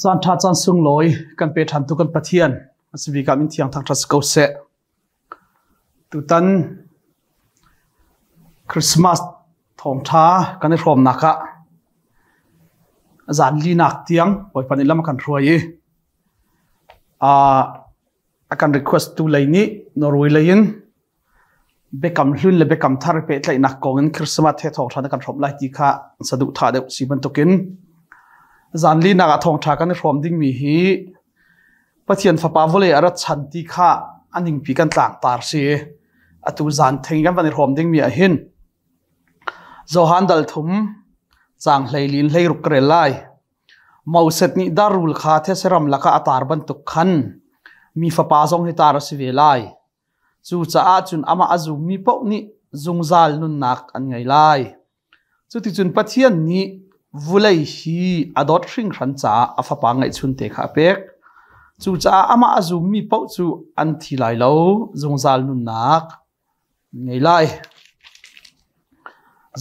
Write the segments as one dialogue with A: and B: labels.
A: Caan ṭha caan sunglawi kan pe ṭhan tu kan Pathian a si bik ah min thiang thangṭhat si ko seh. Tutan Christmas thawngṭha kan i hrawmnak ah zan linak tiang Bawipa nih lam a kan hruai i a kan request tu lei nih Norway lei in Biakam Hlun le Biakam Thar pehtlaihnak kong in Christmas he thawngṭha na kan hrawmh lai ti kha saduhthah deuh si bantukin zanlinak ah thawngṭha kan i hrawm dingmi hi Pathian Fapa vawlei a rat chan ti kha a ningpi kan tlangtar si. Atu zan theng kan van i hrawm dingmi ah hin Johan dal thum caang hleilin hleiruk ka rel lai. Moses nih darrul kha these ram lakah a tar bantuk khan mi fapa zong hi tar a si ve lai. Cucaah cun amah a zummi paoh nih zungzal nunnak an ngei lai. Cuticun Pathian nih vulei hi a dawt hringhran caah a fapa ngeihchunte kha a pek. Cucaah amah a zummi paoh cu an thi lai lo, zungzal nunnak an ngei lai.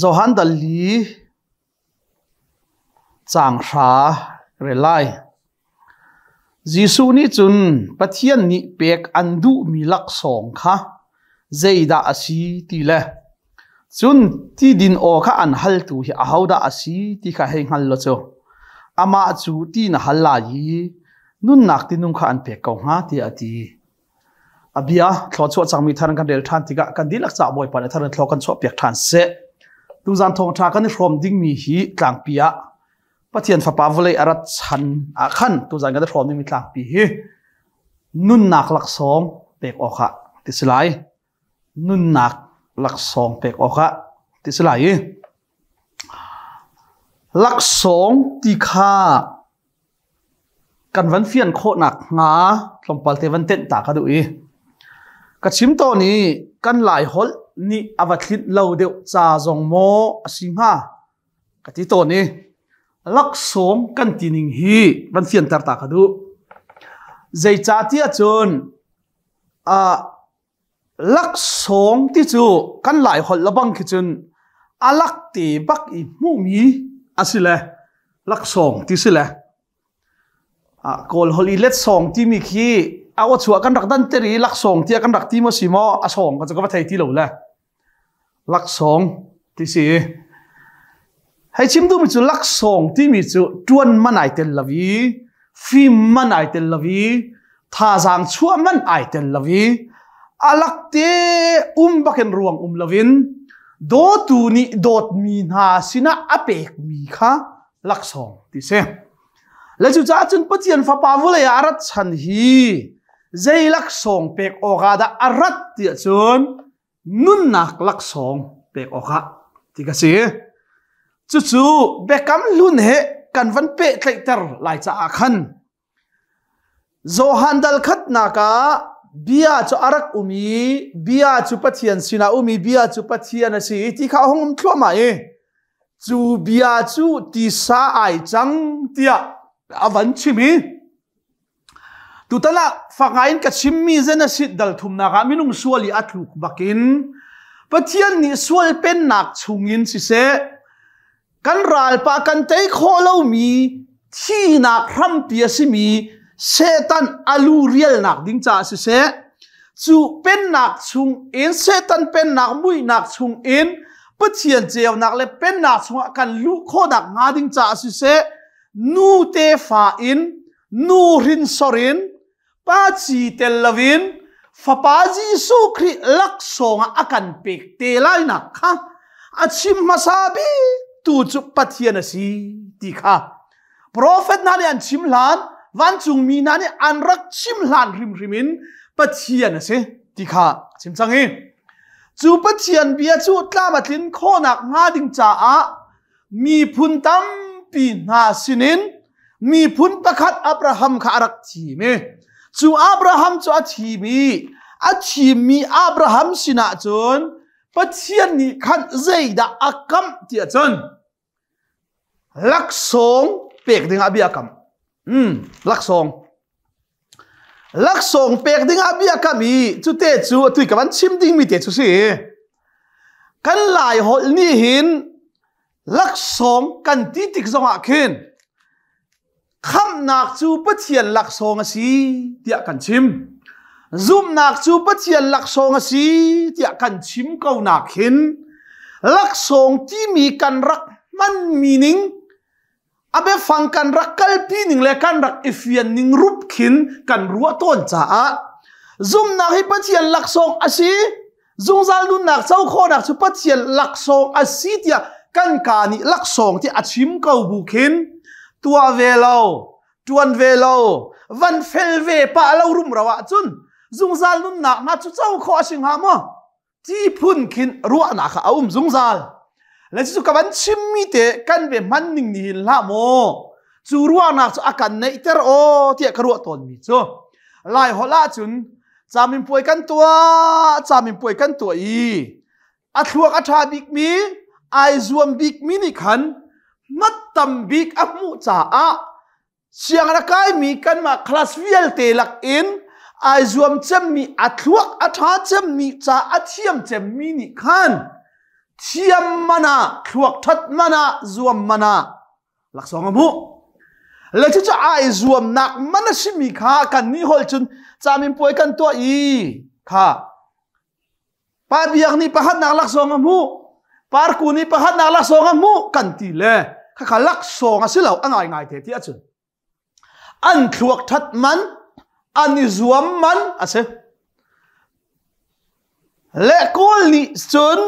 A: Johan dal li Caang hra rel lai. Jesuh nih cun Pathian nih pek an duhmi laksawng kha zeidah a si ti le cun ti din aw kha an haltu hi ahodah a si ti kha hei hngal law cu amah cu ti na hal lai i nunnak tinung kha an pek ko hnga tiah a ti. A bia thluachuah cangmi thar kan rel ṭhan tikah kan dihlak caah Bawipa nih thar in thlua kan chuahpiak ṭhan seh. Tuzan thawngṭha kan i hrawm dingmi hi tlangpi ah Pathian Fapa vawlei a rat chan ah khan tuzan kan i hrawm dingmi tlangpi hi nunnak laksawng pek awkah ti si lai. Nunnak laksawng pek awkah ti si lai i laksawng ti kha Kan van fian khawhnak hnga tlawmpal te van tenh ta ka duh i ka chim tawn i kan Lai holh nih a va thlinh lo deuh ca zong maw a si hnga ka ti tawn i laksawng kan ti ning hi van fianter ta ka duh. Zeicahtiah cun Laksawng ti cu kan Lai holh lebang khi cun a lak te bak i hmuhmi a si le laksawng ti si le Kawl holh i letsawng timi khi a aw chuah kan rak dan ter i laksawng tiah kan rak ti maw si maw a sawng ka cu ka va thei ti lo le. Laksawng ti si. Hei chim duhmi cu laksawng timi cu ṭuan man ai tel lo i fim man ai tel lo i thazaang chuah man ai tel lo i a lakte um bakin ruang um loin dawtu nih dawtmi hna sinah a pekmi kha laksawng ti si. Le cucaah cun Pathian Fapa vawlei ah a rat chan hi zei laksawng pek awkah dah a rat tiah cun nunnak laksawng pek awkah ti ka si. Cucu Biakam Hlun he kan van pehtlaihter lai caah khan Johan dal khatnak ah bia cu a rak um i bia cu Pathian sinah um i bia cu Pathian a si i ti kha a hung um thluahmah i cu bia cu tisa ai cang tiah a van chim i Tutan ah fak ngai in ka chimmi Genesis dal thumnak ah minung sual i a tluk bakin Pathian nih sual pennak chungin siseh kan ralpa kan tei khawh lomi thihnak hrampi a simi Satan a lu rialnak ding caah siseh cu pennak chung in Satan pennak muihnak chung in Pathian ceunak le pennak chungah kan luh khawhnak hnga ding caah siseh nu tefa in nu hrinsor in pa ci tel loin fapa Jesuh Khrih laksawng ah a kan pek te lainak kha a chim hmasa bik tu cu Pathian a si ti kha profet hna nih an chim hlan vancungmi hna nih an rak chim hlan hrimhrim in Pathian a si ti kha a chim cang i cu Pathian bia cu tlam a tlin khawhnak hnga ding caah miphun tampi hna sinin miphun pakhat Abraham kha a rak thim i cu Abraham cu a thim i a thimmi Abraham sinah cun Pathian nih khan zeidah a kamh tiah cun laksawng pek dingah bia a kamh. Laksawng. Laksawng pek dingah bia kam i cute cu atu ka van chim dingmi te cu si. Kan Lai holh nih hin laksawng kan ti tik zongah khin khamh Khamhnak cu Pathian laksawng a si tiah kan chim. Zumhnak cu Pathian laksawng a si tiah kan chim ko nak hin laksawng timi kan rak hmanmi ning a biafang kan rak kalpi ning le kan rak i fian ning rup khin kan ruah tawn caah zumhnak hi Pathian laksawng a si zungzal nunnak co khawhnak cu Pathian laksawng a si tiah kan ka nih laksawng tiah a chim ko bu khin tuah ve lo tuan ve lo van fel ve pah lo rumro ahcun zungzal nunnak hna cu co khawh a si hnga maw ti phun khin ruahnak kha a um zungzal le cu ka van chimmi te kan ve hman ning ni hin hlah maw cu ruahnak cu a kan neihter aw tiah ka ruah tawnmi cu lai holh ahcun caminpuai kan tuah caminpuai kan tuah i a thluak a ṭha bikmi ai zuam bikmi nih khan mat tam bik a hmuh caah Sianginn a kaimi kanmah class vialte lakin ai zuam cemmi a thluak a ṭha cemmi ca a thiam cemmi nih khan thiam man ah thluak ṭhat man ah zuam man ah laksawng a hmuh. Le cucu ai zuamnak man a simi kha kan nih holh cun caminpuai kan tuah i kha Pa Biak nih pakhatnak laksawng a hmuh. Parku nih pakhatnak laksawng a hmuh kan ti le khakha laksawng a si lo a ngaingai te ti ahcun an thluak that man an i zuam man a si. Le Kawl nih cun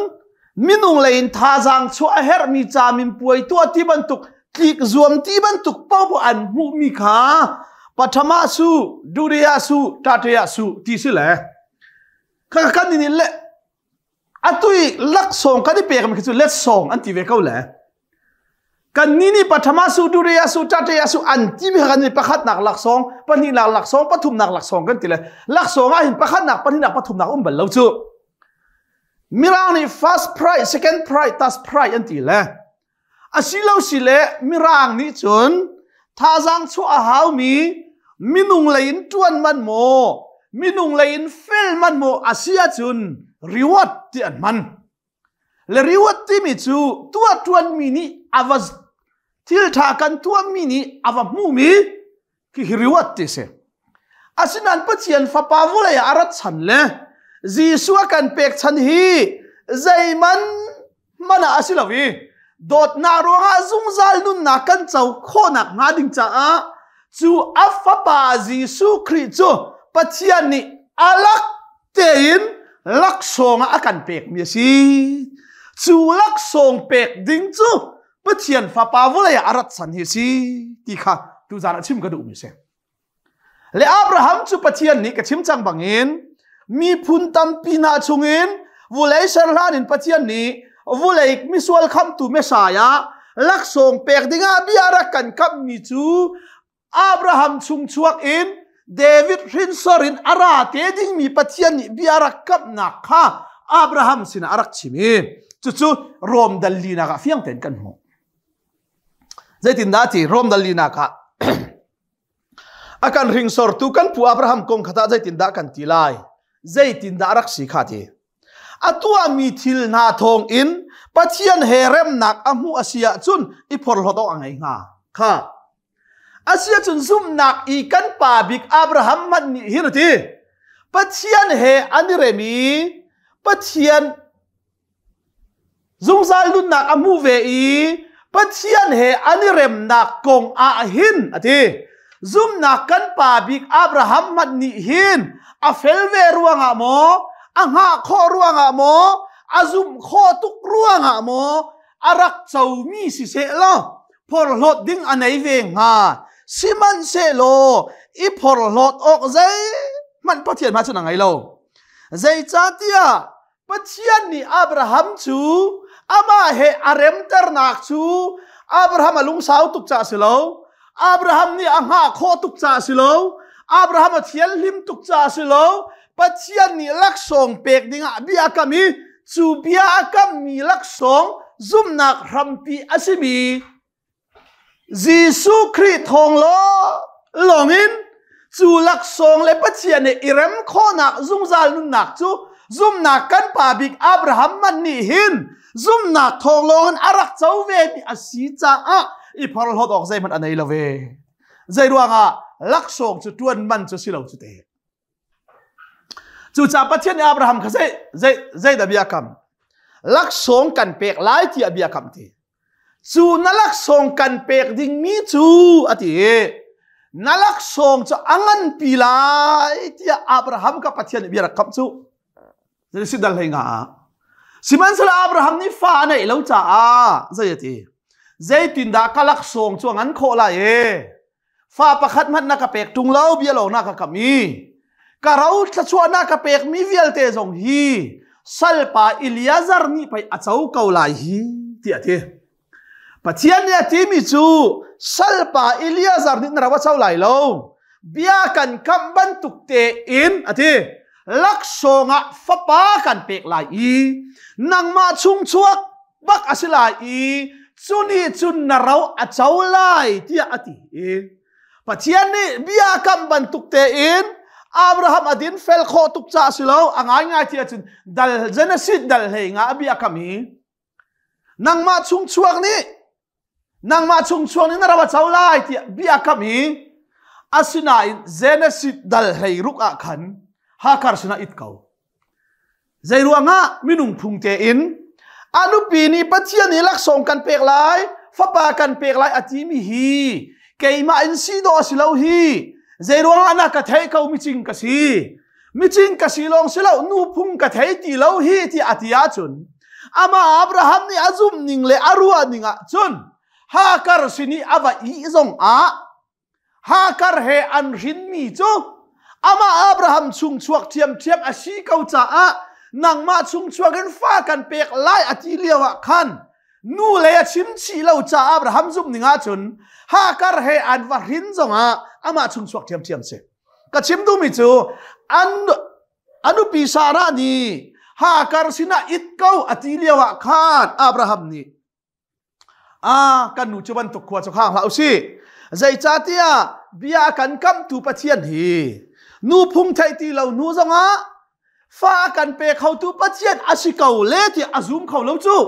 A: minung lei in thazaang chuah a herhmi ca minpuai tuah ti bantuk tlik zuam ti bantuk paoh an hmuhmi kha pathama su duriya su tateya su ti si le Kha kan nih le atu i laksawng kan i pekmi khi cu letsawng an ti ve ko le kan ni nih pathama su duriya su tate su an ti mi kan ni pakhatnak laksawng pahnihnak laksawng pathumnak laksawng kan ti le laksawng ah hin pakhatnak pahnihnak pathumnak um bal lo cu mirang nih first prize second prize third prize an ti le Asilo si le Mirang nih cun thazaang chuah a haumi minung lei in ṭuan man maw, minung lei in fel man maw a si ahcun reward ti an hman. Le reward timi cu tuah ṭuanmi nih a va thil ṭha kan tuahmi nih a va hmumi Hihi reward ti si. Asinain Pathian Fapa vawlei ah a rat chan le Jesuh a kan pek chan hi zeiman hmanh ah a si lo i dawtnak ruangah zungzal nunnak kan co khawhnak hnga ding caah cu a Fapa Jesuh Khrih cu Pathian nih a lak tein laksawng ah a kan pekmi a si. Cu laksawng pek ding cu Pathian Fapa vawlei ah a rat san hi si ti kha tuzaan ah chim ka duhmi si. Le Abraham cu Pathian nih ka chim cang bangin miphun tampi hna chungin vulei ser hlan in Pathian nih vulei misual khamtu Messiah laksawng pek dingah bia rak kan kamhmi cu Abraham chung chuak in David hrinsor in a ra te dingmi Pathian nih bia rak kamhnak kha Abraham sinah a rak chim i cucu Rom dal linak ah fiang tein kan hmuh. Zeitindah ti Rom dal linak ah a kan hringsortu kan pu Abraham kong kha tah zeitindah kan ti lai? Zeitindah a rak si kha ti? A tuahmi thil hna thawng in Pathian he remnak a hmuh a si ahcun i phorhlawt awk a ngei hnga. Kha Asiahcun zumhnak i kan pa bik Abraham hmanh nih hin a ti. Pathian he an i rem i Pathian zungzal nunnak a hmu ve i Pathian he an i remnak kong ah hin a ti. Zumhnak kan pa bik Abraham hmanh nih hin a fel ve ruangah maw, a hngah khawh ruangah maw, a zumh khawh tuk ruangah maw, a rak comi siseh law phorhlawt ding a nei ve hnga sihmanhsehlaw i phorhlawt awk zeihmanh Pathian hmai cun a ngei lo zeicahtiah Pathian nih Abraham cu amah he a remternak cu Abraham a lungsau tuk caah si lo Abraham nih a hngah khawh tuk caah si lo Abraham a thianhlim tuk caah si lo Pathian nih laksawng pek dingah bia a kam i cu bia a kammi laksawng zumhnak hrampi a simi Jesuh Khrih thawng lawng in cu laksawng le Pathian nih i rem khawhnak zungzal nunnak cu zumhnak kan pa bik Abraham man nih hin zumhnak thawng lawng in a rak co ve mi a si caah i phorhlawt awk zeihmanh a nei lo ve. Zei ruangah laksawng cu ṭuan man cu si lo cu te. Cucaah Pathian nih Abraham kha zei zei zei dah bia kam? Laksawng kan pek lai tiah bia kam ti. Cu na laksawng kan pek dingmi cu a ti i na laksawng cu a nganpi lai tiah Abraham kha Pathian nih bia rak kamh cu. Si dal hlei nga ah. Sihmanhsehlaw Abraham nih fa a neih lo caah zei a ti? Zeitindah ka laksawng cu a ngan khawh lai e? Fa pakhat hmanh na ka pek ṭung lo bia lawng na ka kam i ka ro thluachuah na ka pekmi vialte zong hi salpa Eliazar nih pei a co ko lai hi tiah a ti. Pathian nih a timi cu salpa Eliazar nih na ro a co lai lo. Bia kan kamh bantuk tein a ti. Laksawng ah fapa kan pek lai i nangmah chung chuak bak a si lai i cu nih cun na ro a co lai tiah a ti i Pathian nih bia kam bantuk tein Abraham a din fel khawh tuk caah si lo a ngaingai ti ahcun dal Genesis dal hlei nga a bia kam i nangmah chung chuak nih nangmah chung chuak nih na ro a co lai tiah bia kam i asinain Genesis dal hlei ruk ah khan Hakar sinah it ko Zeiruangah minung phung tein a nupi nih Pathian nih laksawng kan pek lai, fapa kan pek lai a timi hi keimah in si dawh a si lo hi. Zeiruangah na ka thei ko micing ka si. Micing ka si lawng si lo nu phung ka thei ti lo hi ti a ti ahcun amah Abraham nih a zumh ning le a ruah ning ahcun Hakar sin i a va ih zong ah Hakar he an hrinmi cu amah Abraham chung chuak ṭhiamṭhiam a si ko caah nangmah chung chuak in fa kan pek lai a ti lio ah khan nu le a chim chih lo caah Abraham zumh ning ahcun Hakar he an va hrin zongah amah chung chuak ṭhiamṭhiam si. Ka chim duhmi cu an a nupi Sarah nih Hakar sinah it ko a ti lio ah khan Abraham nih Ah, kan nu cu bantuk khua cu khang hlah usih. Zeicahtiah bia a kan kamhtu Pathian hi nu phung theih ti lo hnu zongah fa a kan pe khotu Pathian a si ko le tiah a zum kho lo cu.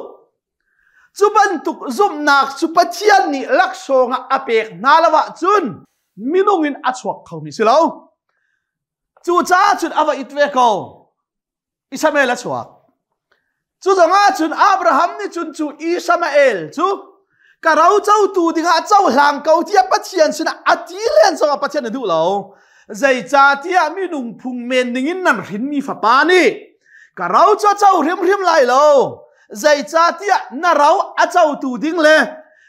A: Cu bantuk zumhnak cu Pathian nih laksawng ah a pek hna lo ahcun minung in a chuak khomi si lo. Cucaah cun a va it ve ko. Ishmael a chuak. Cu zongah cun Abraham nih cun cu Ishmael cu ka ro cotu dingah cohlang ko tiah Pathian sinah a ti len zongah Pathian a duh lo. Zeicahtiah minung phung men ningin nan hrinmi fapa nih ka ro cu a co hrimhrim lai lo. Zeicahtiah na ro a cotu ding le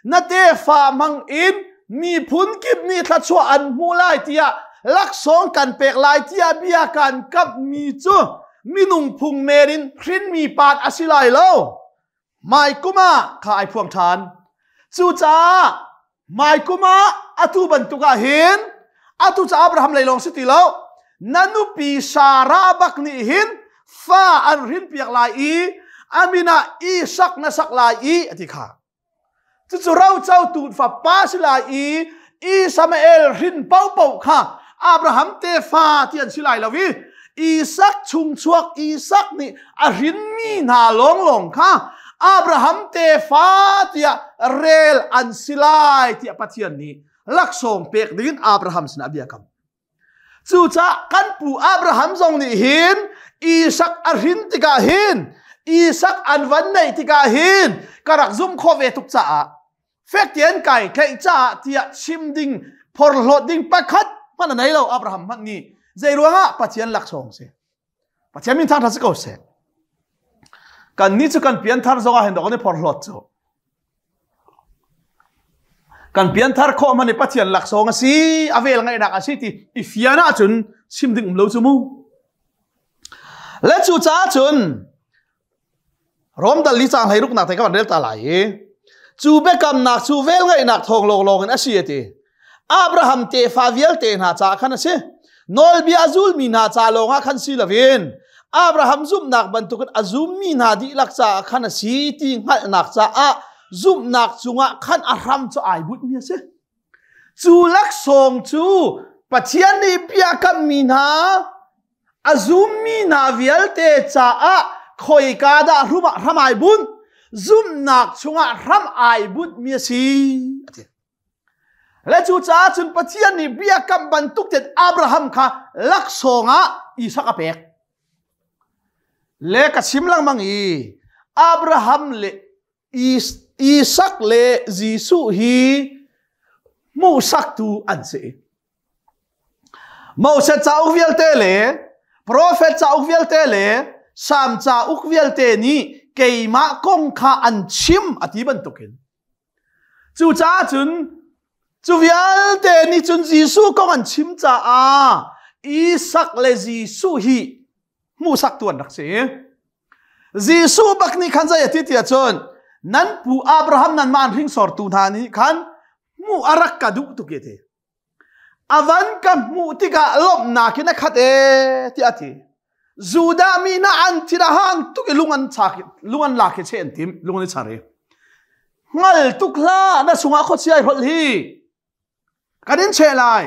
A: na tefa hmang in miphun kip nih thluachuah an hmu lai tiah laksawng kan pek lai tiah bia kan kamhmi cu minung phung men in hrinmi pan a si lai lo. Mai kum ah kha ai phuang ṭhan. Cucaah mai kum ah atu bantuk ah hin atu cu Abraham lei lawng si ti lo na nupi Sarah bak nih hin fa an hrinpiak lai i a min ah Isak na sak lai i a ti kha. Cucu rocotu fapa si lai i Ismael hrin paohpaoh kha Abraham tefa ti an si lai lo i Isak chungchuak Isak nih a hrinmi hna lawnglawng kha Abraham tefa tiah rel an si lai tiah Pathian nih laksawng pek dingin Abraham sinah bia kam. Cucaah kan pu Abraham zong nih hin Isak a hrin tikah hin Isak an van neih tikah hin ka rak zumh khawh ve tuk caah fek tein kai tlaih caah tiah chim ding phorhlawt ding pakhat hmanh a nei lo Abraham hmanh nih zei ruangah Pathian laksawng si Pathian min thangṭhat si ko seh kan nih cu kan pianthar zongah hin dok kan i phorhlawt cu Kan pianthar khawh hmanh i Pathian laksawng a si, a vel ngaihnak a si ti i fian ahcun chim ding um lo cu mu. Le cu caah cun Rom dal li cang hlei ruknak te ka van rel ta lai i cu biakamnak cu vel ngaihnak thawng lawnglawng in a si a ti. Abraham tefa vialte hna caah khan a si. Nawlbia a zulmi hna ca lawngah khan si loin Abraham zumhnak bantukin a zummi hna dihlak caah khan a si ti hngalhnak caah zumhnak cungah khan a hram cu ai bunhmi a si. Cu laksawng cu Pathian nih biakammi hna a zummi hna vialte caah khoika dah hram ai bunh zumhnak chungah hram ai bunhmi a si. A ti. Le cucaah cun Pathian nih biakam bantuk ten Abraham kha laksawng ah Isak a pek. Le ka chim lengmang i Abraham le Isak le Jesuh hi hmuhsaktu an si. Moses cauk vialte le profet cauk vialte le Salm cauk vialte nih keimah kong kha an chim a ti bantukin Cucaah cun cu vialte nih cun Jesuh kong an chim caah Isak le Jesuh hi hmuhsaktu an rak si. Jesuh bak nih khan zei a ti tiah cun nan pu Abraham nanmah an hringsortu hna nih khan hmuh a rak ka duh tuk i ti. A van ka hmuh tikah lawmhnak in a khat ee tiah a ti. Judah mi hna an thin a hang tuk i lung an chak lung an lak i cheh an tim lung an i char i hngal tuk hlah na sungah khuachia ai hrolh hi kan in cheh lai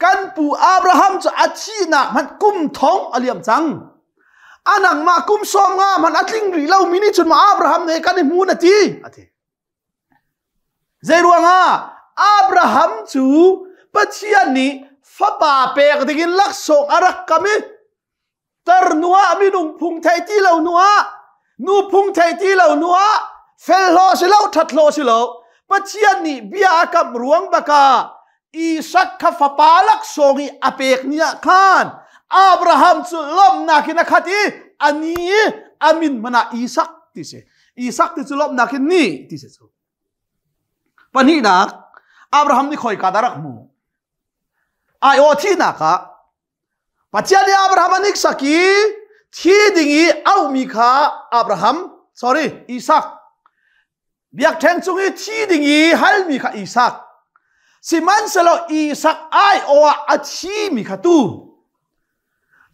A: kan pu Abraham cu a thihnak hmanh kum thong a liam cang a nangmah kum sawm nga hmanh a tling rih lo mi nih cun ma Abraham he kan i hmu na ti a ti Zeiruangah Abraham cu Pathian nih fapa pek dingin laksawng a rak kam i tarnu ah minung phung thei ti lo nu ah nu phung thei ti lo nu ah fel hlaw si lo that hlaw si lo Pathian nih bia a kamh ruang baka Isak kha fapa laksawng i a pek ni ah khan Abraham cu lawmhnak in a khat i a ni i a min hmanh ah Isak ti si. Isak ti cu lawmhnak in ni ti si cu. Pahnihnak, Abraham nih khoi ka dah rak hmu? Ai aw thihnak ah Pathian nih Abraham a niksak i thi ding i auhmi kha Abraham, sorry, Isak. Biakṭheng cung i thi ding i halmi kha Isak. Sihmanhsehlaw Isak aiawh ah a thimi kha tu.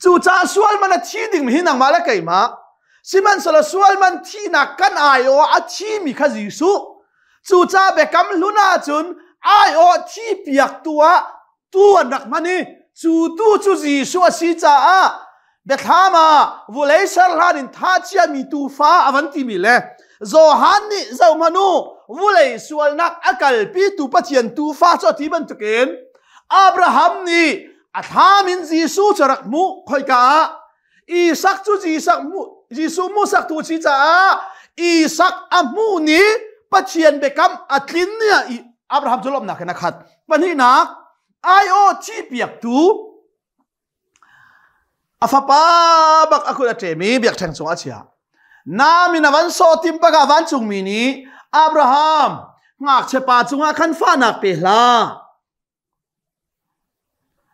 A: Cucaah sual man a thi dingmi hi nangmah le keimah. Sihmanhsehlaw sual man thihnak kan aiawh ah a thimi kha Jesuh. Cucaah biakam hlun ahcun aiawh thi piaktu ah tu an rak hman i cu tu cu Jesuh a si caah biathlam ah vulei ser hlan in tha ciami tuufa a van timi le Johan nih zohhmanh u vulei sualnak a kalpitu Pathian tuufa cu a ti bantukin Abraham nih a thlam in Jesuh cu rak hmuh khoika ah Isak cu Jesuh hmuhsaktu a si caah Isak a hmuh ni Pathian biakam a tlin ni ah Abraham cu lawmhnak in a khat. Pahnihnak, aiawh cipiaktu a fapa bak a kut a ṭem i biakṭheng cungah a chiah. Nam in a van sawh tim bak ah vancungmi nih Abraham, ngakchia pa cungah khan fahnak pe hlah.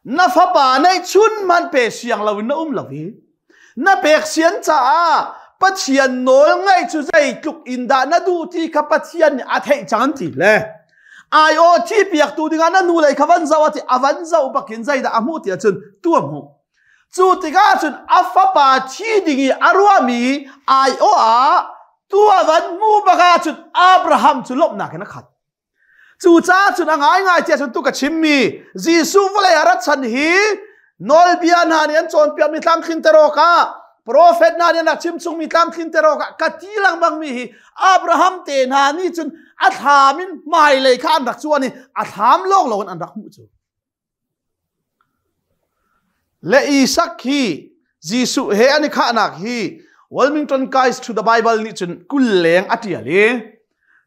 A: Na fapa neihchun hmanh pe siang loin na um lo i na pek sian caah Pathian nawl ngaih cu zeitluk in dah na duh ti kha Pathian nih a theih cang an ti le aiawh thi piaktu dingah na nu lei kha van zoh a ti a van zoh bakin zeidah a hmuh ti ahcun tu a hmuh cu tikah cun a fapa thi ding i a ruahmi aiawh ah tu a van hmuh bak ahcun Abraham cu lawmhnak in a khat Cucaah cun a ngaingai tiah cun tu ka chimmi Jesuh vawlei ah rat chan hi nawlbia hna nih an cawnpiakmi tlamtlinter awkah profet hna nih an rak chimchungmi tlamtlinter awkah ka ti lengmangmi hi Abraham te hna nih cun a thlam in hmailei kha an rak cuan i a thlam lawnglawng in an rak hmuh cu. Le Isak hi Jesuh he an i khahnak hi Wilmington Guides to the Bible nih cun 20 leng a ṭial i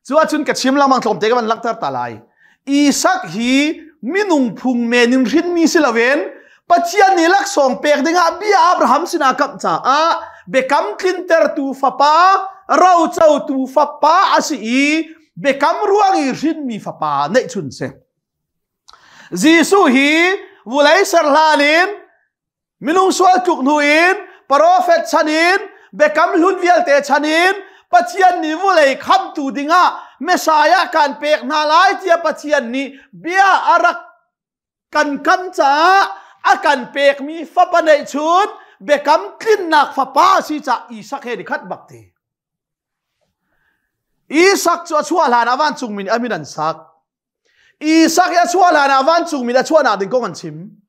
A: cu ahcun ka chim lengmang tlawmte ka van langhter ta lai. Isak hi minung phung men in hrinmi si loin Pathian nih laksawng pek dingah bia Abraham sinah kamh caah biakam tlintertu fapa rocotu fapa a si i biakam ruang i hrinmi fapa neihchun si. Jesuh hi vulei ser hlan in minung sual tluk hnu in profet chan in biakam hlun vialte chan in Pathian nih vulei khamtu dingah Messiah kan pek hna lai tiah Pathian nih bia a rak kan kam caah a kan pekmi fapa neihchun biakam tlinnak fapa a si caah Isak he ni khat bak te. Isak cu a chuah hlan ah vancungmi nih a min an sak. Isak hi a chuah hlan ah vancungmi a chuahnak ding kong an chim.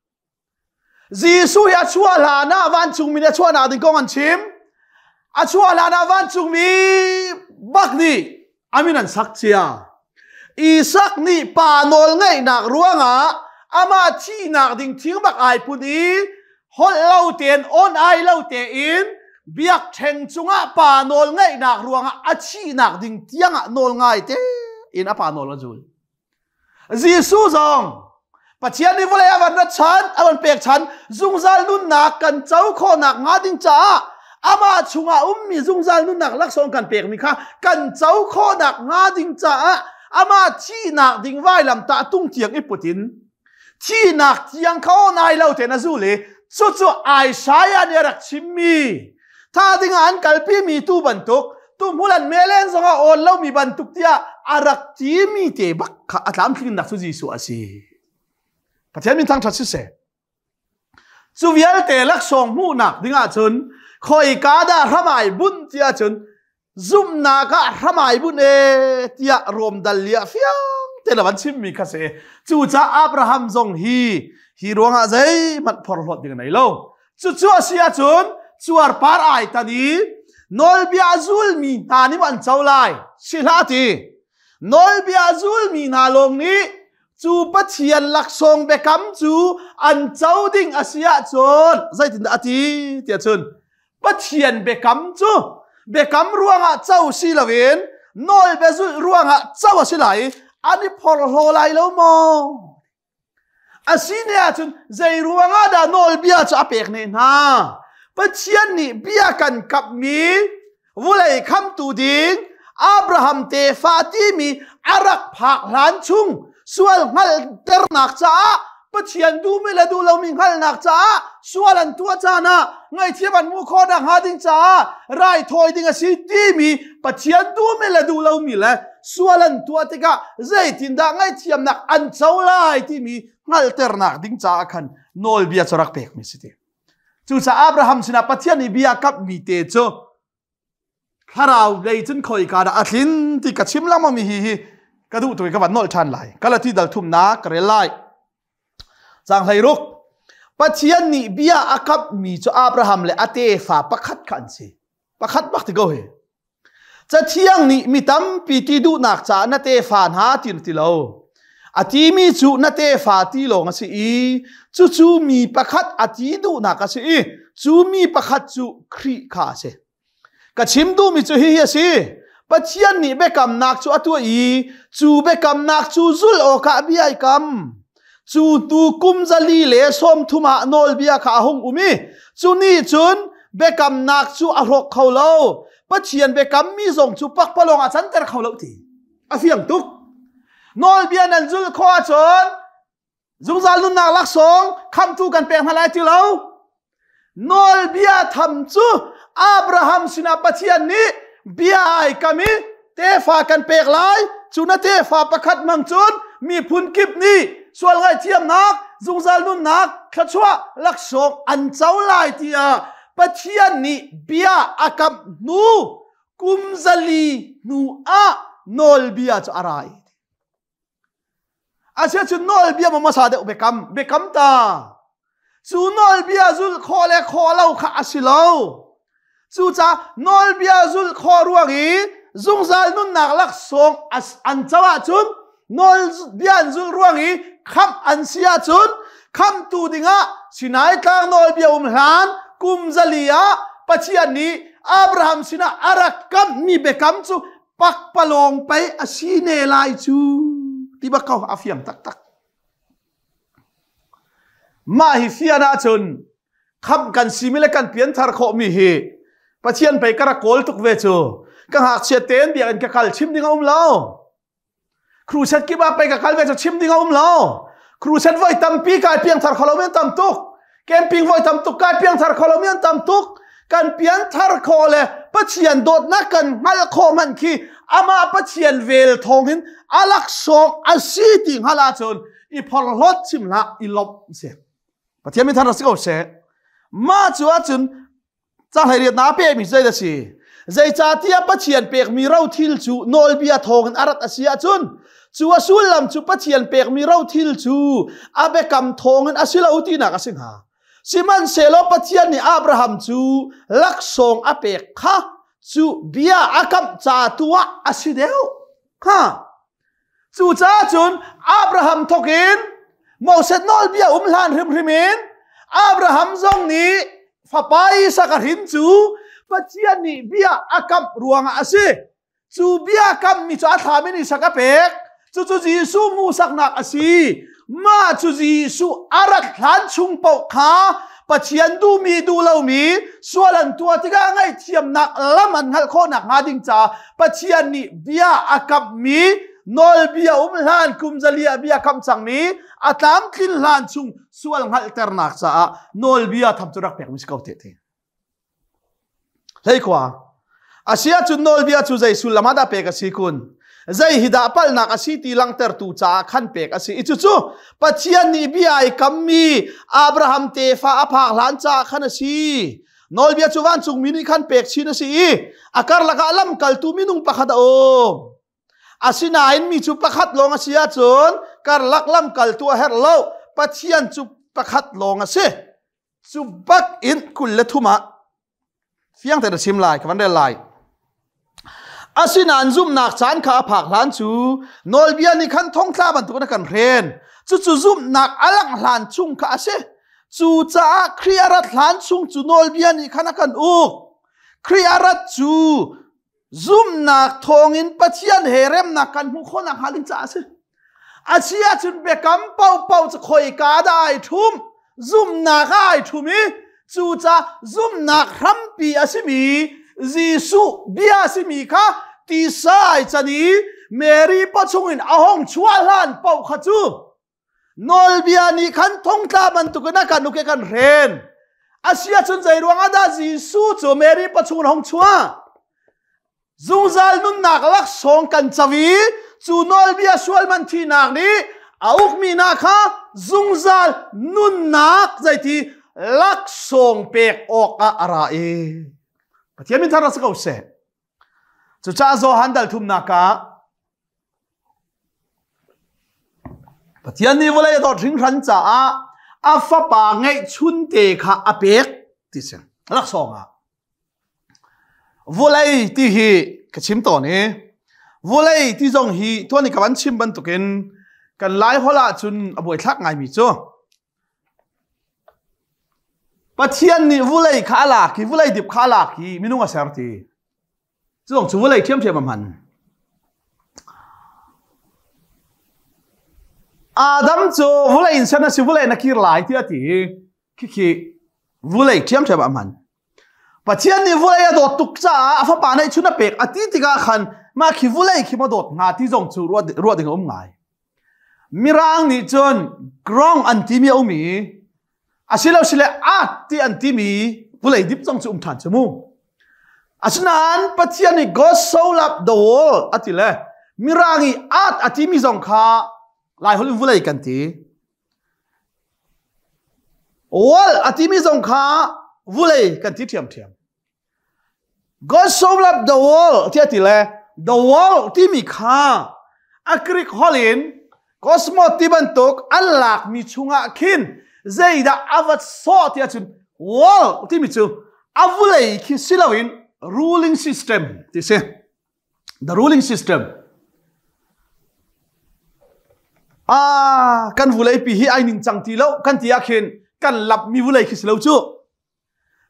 A: Jesuh hi a chuah hlan ah vancungmi a chuahnak ding kong an chim. A chuah hlan ah vancungmi bak nih amin an sak cia. Isak nih pa nawl ngeihnak ruangah amah thihnak ding thing bak ai put i holh lo tein on ai lo tein biakṭheng cungah pa nawl ngeihnak ruangah a thihnak ding tiangah nawl ngai tein a pa nawl a zul. Jesuh zong Pathian nih vawlei a van rat chan, a van pek chan, zungzal nunnak kan co khawhnak hnga ding caah amah chungah ummi zungzal nunnak laksawng kan pekmi kha kan co khawhnak hnga ding caah amah thihnak ding vailamtah tung tiang i put in thihnak tiang kha aw nai lo tein a zul i cucu Isaiah nih a rak chimmi tha dingah an kalpimi tu bantuk tuhmul an melen zongah awn lomi bantuk tiah a rak timi te bak kha a tlamtlinnak cu Jesuh a si. Pathian min thangṭhat siseh. Cu vialte laksawng hmuhnak dingah cun khoika dah hramai bunh tiah cun zumhnak ah hramai bunh e tiah Rom dal li ah fiang te la van chimmi kha si. Cucaah Abraham zong hi hi ruangah zeihmanh phorhlawt ding a nei lo. Cucu a si ahcun cuarpar ai tan i nawlbia a zulmi hna nih an co lai. Si hlah ti. Nawlbia a zulmi hna lawng nih cu Pathian laksawng biakam cu an co ding a si ahcun zeitindah a ti tiah cun Pathian biakam cu biakam ruangah co si loin nawlbia zulh ruangah co a si lai i an i phorhlaw lai lo maw? A si ne ahcun zei ruangah dah nawlbia cu a pek ne hna? Pathian nih bia kan kapmi vulei khamtu ding Abraham tefa timi a rak phak hlan chung sual hngalhternak caah Pathian duhmi le duh lomi hngalhnak caah sual an tuah caan ah ngaihthiam an hmuh khawh nakhnga ding caah raithawi ding a si timi Pathian duhmi le duh lomi le sual an tuah tikah zeitindah ngaihthiamnak an co lai timi hngalhternak ding caah khan nawlbia cu rak pekmi si ti. Cucaah Abraham sinah Pathian nih bia kamhmi te cu thlarau lei cun khoika dah a thlin ti ka chim lengmang mi hi hi ka duh tu ka van nolh ṭhan lai. Galati dal thumnak ka rel lai. Caang 16 Pathian nih bia a kamhmi cu Abraham le a tefa pakhat kha an si. Pakhat bak ti ko hi. Cathiang nih mi tampi ti duhnak caah na tefa hna ti na ti lo. A timi cu na tefa ti lawng a si i cucu mi pakhat a ti duhnak a si i cu mi pakhat cu Khrih kha a si. Ka chim duhmi cu hihi a si. Pathian nih biakamnak cu a tuah i cu biakamnak cu zulh awkah bia ai kam. Cu tu kum 430 ah nawlbia kha a hung um i cu nih cun biakamnak cu a hrawk kho lo. Pathian biakammi zong cu pakpalawng ah canter kho lo ti. A fiang tuk. Nawlbia nan zulh khawh ahcun zungzal nunnak laksawng khamhtu kan pek hna lai ti lo. Nawlbia tham cu Abraham sinah Pathian nih bia ai kam i tefa kan pek lai cu na tefa pakhat mang cun miphun kip nih sual ngaihthiamnak zungzal nunnak thluachuah laksawng an co lai tiah Pathian nih bia a kamh hnu kum 400 hnu ah nawlbia cu a ra i Asiahcun nawlbia maw hmasa deuh biakam biakam ta. Cu nawlbia zulh khawh le khawh lo kha a si lo. Cucaah nawlbia zulh khawh ruang i zungzal nunnak laksawng an co ahcun nawlbia an zulh ruang i khamh an si ahcun khamhtu dingah Sinai tlang nawlbia um hlan kum 400 ah Pathian nih Abraham sinah a rak kamhmi biakam cu pakpalawng pei a si ne lai cu ti bak ko a fiang taktak mah hi fian ahcun khamh kan simi le kan pianthar khawhmi hi Pathian pei ka rak kawl tuk ve cu ka ngakchia tein biakinn ka kal chim ding a um lo Crusade kip ah pei ka kal ve cu chim ding a um lo. Crusade voi tampi kai piangthar kho lo mi an tam tuk. Camping voi tam tuk kai piangthar kho lo mi an tam tuk. Kan pianthar khawh le Pathian dawtnak kan hngalh khawh hmanh khi amah Pathian vel thawng in a laksawng a si ti hngalh ahcun i phorhlawt chim hlah i lawmh si. Pathian min thar si ko seh. Mah cu ahcun Cahlei pekmi zei a si? Zeicahtiah Pathian pekmi rothil cu nawlbia thawngin a rat a si ahcun cu a sullam cu Pathian pekmi rothil cu a biakam thawngin a si lo tinak a si hnga. Sihmanhsehlaw Pathian nih Abraham cu laksawng a pek kha cu bia a kamh ca tu ah a si deuh. Ha! Cucaah cun Abraham thawk in Moses nawlbia um hlan hrimhrim in Abraham zong nih fapa Isak a hrin cu Pathian nih bia a kamh ruangah a si. Cu bia kammi cu a thlam in Isak a pek. Cucu Jesuh hmuhsaknak a si. Mah cu Jesuh a rat hlan chung paoh kha Pathian duhmi duh lomi sual an tuah tikah ngaihthiamnak lam an hngalh khawh nakhnga ding caah Pathian nih bia a kamhmi nawlbia um hlan kum zali ah bia kamh cangmi a tlamtlin hlan chung sual hngalhternak caah nawlbia tham cu rak pekmi si ko te te. Hleikhua. A si ahcun nawlbia cu zei sullam ah dah pek a si kun? Zei hi dah palhnak a si ti langhtertu caah khan pek a si i cucu Pathian nih bia ai kammi Abraham tefa a phak hlan caah khan a si. Nawlbia cu vancungmi nih khan pek chin a si i a karlak ah lamkaltu minung pakhat a um. Asinain mi cu pakhat lawng a si ahcun karlak lamkaltu a herh lo. Pathian cu pakhat lawng a si. Cu bak in 23 ah fiang tein a chim lai ka van rel lai. Asinain zumhnak caan kha a phak hlan cu nawlbia nih khan thongtla bantukin a kan hren. Cucu zumhnak a langh hlan chung kha a si. Cucaah Khrih a rat hlan chung cu nawlbia nih khan a kan uk. Khrih a rat cu Zumhnak thawngin Pathian he remnak kan hmuh khawh nakhnga ding caah a si. A si ahcun biakam paohpaoh cu khoika dah ai ṭhum? Zumhnak ah ai ṭhum i cucaah zumhnak hrampi a simi Jesuh bia a simi kha tisa ai can i Mary pawchung in a hong chuah hlan paoh kha cu Nawlbia nih khan thongtla bantukin a kan uk i kan hren. A si ahcun zei ruangah dah Jesuh cu Mary pachung in hong chuah? Zungzal nunnak laksawng kan co i cu nawlbia sual man thihnak nih a ukmi hna kha zungzal nunnak zeiti laksawng pek awkah a ra i Pathian min thar si ko seh. Cucaah Johan dal thumnak ah Pathian nih vawlei a dawt hringhran caah a fapa ngeihchunte kha a pek ti si. Laksawng ah. Vawlei ti hi ka chim tawn i vawlei ti zong hi tuan i ka van chim bantukin kan Lai holh ahcun a buaithlak ngaimi cu Pathian nih vulei kha a lak i vulei dip kha a lak i minung a ser ti. Cu zong cu vulei ṭhiamṭhiam a hman. Adam cu vulei in ser na si vulei na kir lai tiah a ti i khikhi vulei ṭhiamṭhiam a hman. Pathian nih vulei a dawt tuk caah a fapa neihchun a pek a ti tikah khan mah khi vulei khi ma dawt hnga ti zong cu ruah ding a um ngai. Mirang nih cun grong an timi a um i asilosile art ti an timi vawlei dip zong cu um ṭhan cu mu. Asinain Pathian nih God so loved the world a ti le Mirang i art a timi zong kha Lai holh in vawlei kan ti. World a timi zong kha vawlei kan ti ṭhiamṭhiam. God so loved the world tiah ti le the world timi kha a Greek holh in cosmos ti bantuk an lakmi chungah khin zeidah a va sawh tiah cun world timi cu a vulei khi si loin ruling system ti si. The ruling system. Ah, kan vulei pi hi ai ning cang ti lo kan ti ah khin kan lap mi vulei khi si lo cu.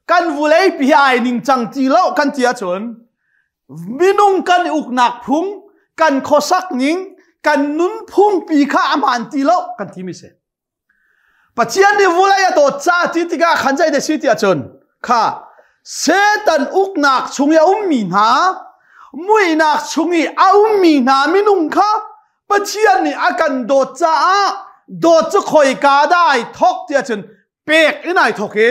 A: Kan vuleipi hi ai ningcang ti lo kan ti ahcun minung kan i uknak phung, kan khuasak ning, kan nunphung pi kha a hmaan ti lo kan ti mi si. Pathian nih vulei a dawt ca ti tikah khan zei si ti ahcun kha Satan uknak chung i a ummi hna, muihnak chung i a ummi hna minung kha Pathian nih a kan dawt caah dawt cu khoika dah ai thawk ti ahcun pek in ai thawk i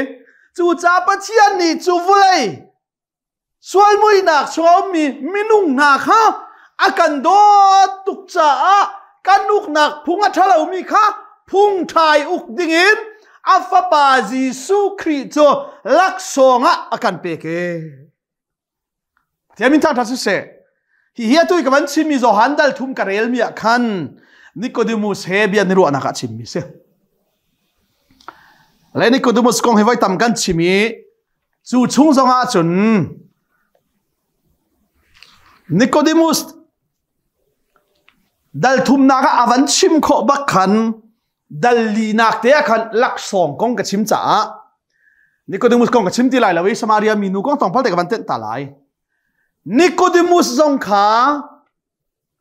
A: cucaah Pathian nih cu vulei sual muihnak chung a ummi minung hna kha a kan dawt tuk caah kan uknak phung a ṭhalomi kha phung ṭha i uk dingin a fapa Jesuh Khrih cu laksawng ah a kan pek i Pathian min thangṭhat siseh. Hihi atu i ka van chimmi Johan dal thum ka relmi ah khan Nicodemus he bia ni ruahnak ah chimmi si. Le Nicodemus kong hi voi tam kan chim i cu chung zong ah cun Nicodemus. Dal thumnak ah a van chim khawh bak khan dal linak te ah khan laksawng kong ka chim caah Nicodemus kong ka chim ti lai lo i Samaria minu kong tlawmpal te ka van tenh ta lai. Nicodemus zong kha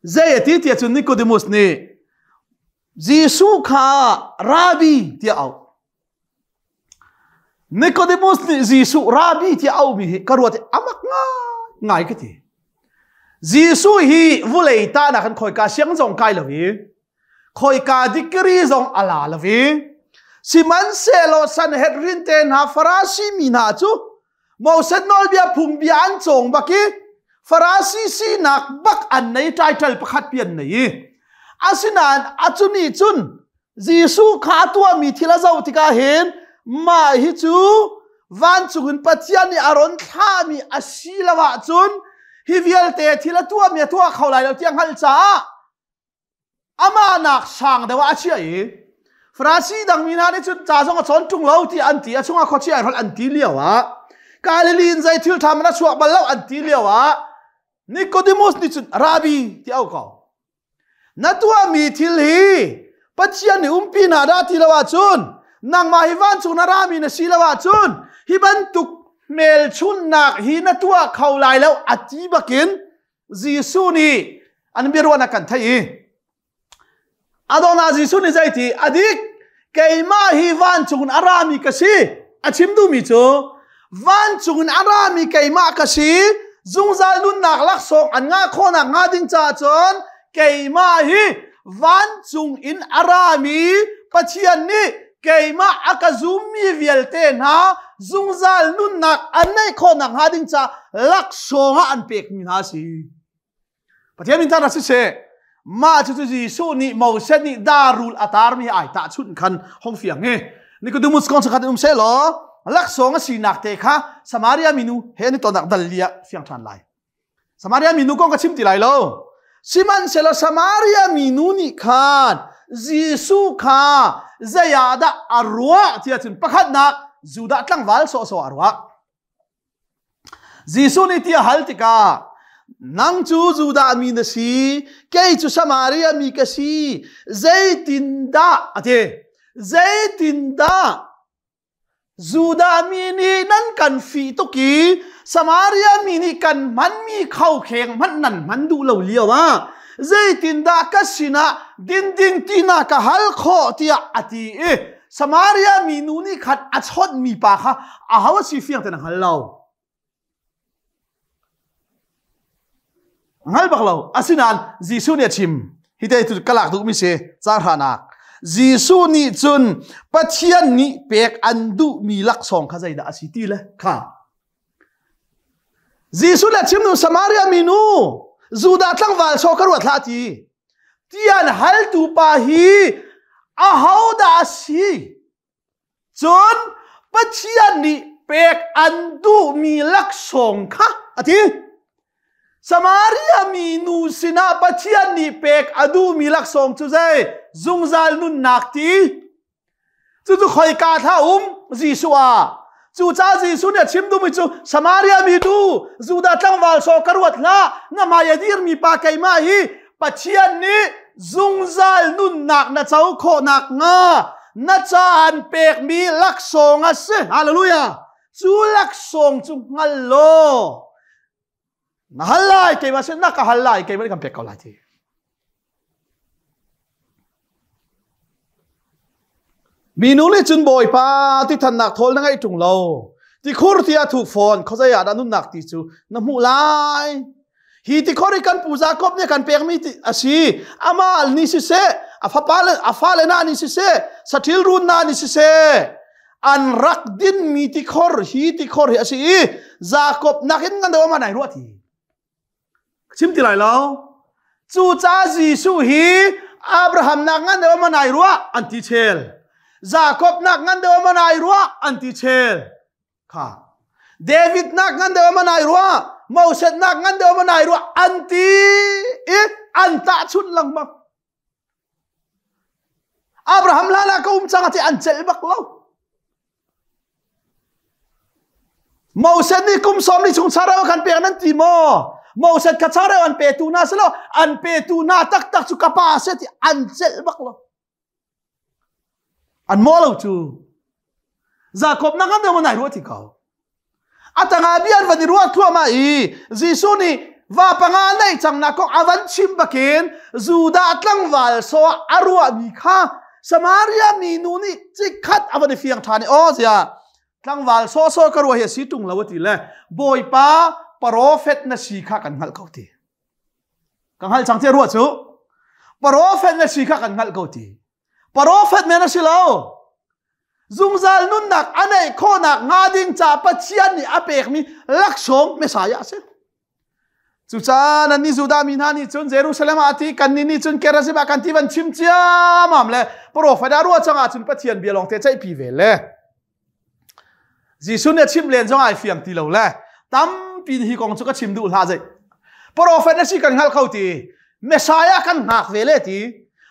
A: zei a ti tiah cun Nicodemus nih Jesuh kha Rabbi tiah auh. Nicodemus nih Jesuh Rabbi tiah auhmi hi ka ruat i amak ngai ngai ka ti. Jesuh hi vulei ta nak kan khawika siang zong kai lo i khawika degree zong a la lo i sihmanhsehlaw Sanhedrin te hna Farasi mi hna cu Moses nawlbia phungbia an cawng bak i Farasi sinak bak an nei title pakhat pi an nei i asinain a nih cun Jesuh kha a tuahmi thil a zoh tikah hin mah hi cu vancung in Pathian nih a ron thlahmi a si lo ahcun hi vialte thil a tuahmi a tuah kho lai lo ti a hngalh caah amah nak sang deuh ah a chiah i Farasi dangmi hna nih cun ca zong a cawn ṭung lo ti an ti a chungah khuachia ai hrolh an ti lio ah Galilee in zei thil ṭha man a chuak bal lo an ti lio ah Nicodemus nih cun Rabbi ti au ko na tuahmi thil hi Pathian nih umpi hna dah ti lo ahcun nangmah hi vancung na rami na si lo ahcun hi bantuk hmelchunhnak hi na tuah kho lai lo a ti bakin Jesuh nih an biaruahnak kan theih i adonah Jesuh nih zeiti a dik keimah hi vancung in a rami ka si a chim duhmi cu vancung in a rami keimah ka si zungzal nunnak laksawng an ngah khawhnak hnga ding caah cun keimah hi vancung in a rami Pathian nih keimah a ka zummi vialte hna zungzal nunnak an neih khawhnak hnga ding ca laksawng ah an pekmi hna a si. Pathian min thar siseh mah cu cu Jesuh nih Moses nih darul a tarmi ai tahchunh khan hong fiang hi Nicodemus kong sakhat um seh law laksawng a sinak te kha Samaria minu he ni tonak dal lia fiang ṭhan lai. Samaria minu kong ka chim ti lai lo. Sihmanhsehlaw Samaria minu nih khan Jesuh kha zei ah dah a ruah tiah cun pakhatnak Judah tlangval sawhsawh a ruah. Jesuh nih ti a hal tikah nang cu Judah mi na si, kei cu Samaria mi ka si, zeitindah a ti. Zeitindah Judah mi nih nan kan fih tuk i Samaria mi nih kan hmanmi khaukheng hmanh nan hman duh lo lio ah zeitindah ka sinah dinding ti na ka hal khawh tiah a ti i Samaria mi nu nih khan a chawnhmi pa kha aho a si fiang ten a hngal lo. Hngal bak lo. Asinain Jesuh nih a chim. Hi te cu ka lak duhmi si caang hranak. Jesuh nih cun Pathian nih pek an duhmi laksawng kha zeidah a si ti le kha. Jesuh le chim nu Samaria minu Judah tlangval saw ka ruat hlah ti. Tian haltu pa hi ahodah a si? Cun Pathian nih pek an duhmi laksawng kha a ti. Samaria mi nu sinah Pathian nih pek a duhmi laksawng cu zei? Zungzal nunnak ti. Cucu khoika thla um? Jesuh ah. Cucaah Jesuh nih a chim duhmi cu Samaria mi nu Judah tlangval saw ka ruat hlah na hmai a dirmi pa keimah hi Pathian nih zungzal nunnak na co khawh nakhnga na ca an pekmi laksawng a si. Hallelujah. Cu laksawng cu hngal law na hal lai keimah sin na ka hal lai keimah nih kan pek ko lai ti. Minu nih cun Bawipa ti thannak thawl na ngeih ṭung lo. Tikhur ti a thuk fawn khuazei ah dah nunnak ti cu na hmuh lai. Hi tikhor hi kan pu Jakob nih kan pekmi ti a si. Amah nih siseh, a fapa le a fale na nih siseh, saṭil run na nih siseh, an rak dinmi tikhor hi tikhor hi a si i Jakob nakin ngan deuh ama nai ruah ti. Chim ti lai lo. Cucaah Jesuh hi Abraham nak ngan deuh man ai ruah an ti chel. Jakob nak ngan deuh man ai ruah an ti chel. Kha. David nak ngan deuh man ai ruah, Moses nak ngan deuh man ai ruah an ti i an tahchunh lengmang. Abraham hlan ah ka um cang ati an celh bak lo. Moses nih kum sawm li chung sarau kan pek nan ti maw? Moses kha changreu an petu hna si lo, an petu hna taktak cu ka pa a si ti an celh bak lo. An maw lo cu. Jakob na ngam deuh nai ruah ti ko. A tangah bia an van i ruah thluahmah i Jesuh nih va panga neih cang nak kong a van chim bakin Judah tlangval so a ruahmi kha Samaria mi nu nih chikkhat a van i fiang ṭhan i aw zia tlangval sawsawh ka ruah hi a si ṭung lo a ti le Bawipa profet na si kha kan hngalh ko ti. Ka hngalh cang ti a ruah cu. Profet na si kha kan hngalh ko ti. Profet men a si lo. Zungzal nunnak a neih khawhnak hnga ding ca Pathian nih a pekmi laksawng Messiah a si. Cucaah nannih Judah mi hna nih cun Jerusalem ah a ti, kannih nih cun Gerizim ah kan ti van chim ciamam le profet ah ruah cang ahcun Pathian bia lawng te ceihpi ve le. Jesuh nih a chim len zong ai fiang ti lo le tampi hi kong cu ka chim duh hlah zei. Profet na si kan hngal kho ti. Messiah kan hngak ve le ti.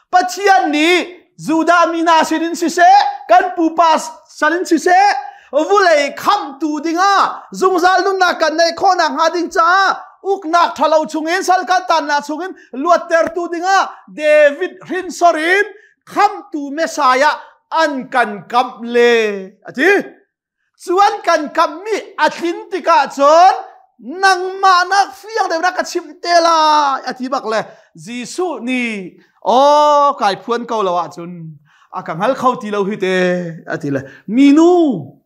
A: Pathian nih Judah mi hna sinin siseh, kan pupa sinin siseh, vulei khamtu dingah zungzal nunnak kan neih khawhnak hnga ding caah uknak ṭhalo chungin sal kan tannak chungin luattertu dingah David hrinsor in khamtu Messiah an kan kamh le a ti. Cu an kan kamhmi a tlin tikah cun nangmah nak fiang deuh na ka chimh te lai a ti bak le Jesuh nih aw kai phuan ko lo ahcun a ka hngal kho ti lo hi te a ti le minu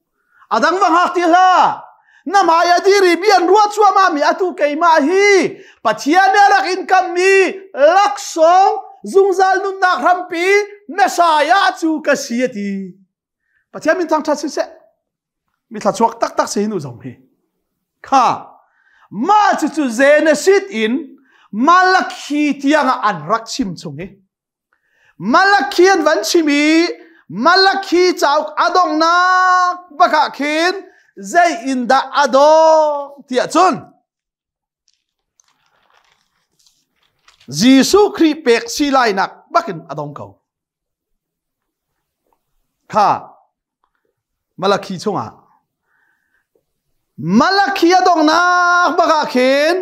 A: A dang va hngak ti hlah. Na hmai a dir i bia an ruah cuahmah mi atu keimah hi Pathian nih a rak in kammi laksawng zungzal nunnak hrampi Messiah cu ka si a ti. Pathian min thangṭhat siseh. Mi thluachuak taktak si hi nu zong hi. Kha mah cucu Genesis in Malakhi tiang ah an rak chim chung hi. Malakhi an van chim i Malakhi cauk a donghnak bak ah khin zei in dah a dong tiah cun Jesuh Khrih pek si lainak bakin a dong ko. Kha Malakhi chungah Malakhi a donghnak bak ah khin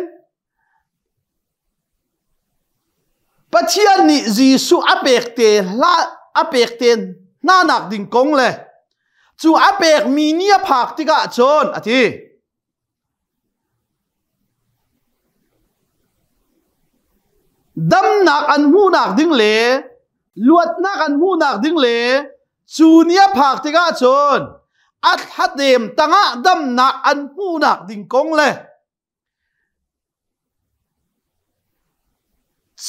A: Pathian nih Jesuh a pek te hla a pek te hna nak ding kong le cu a pekmi ni a phak tikah cun a ti. Damnak an hmuhnak ding le luatnak an hmuhnak ding le cu ni a phak tikah cun a thladem tangah damnak an hmuhnak ding kong le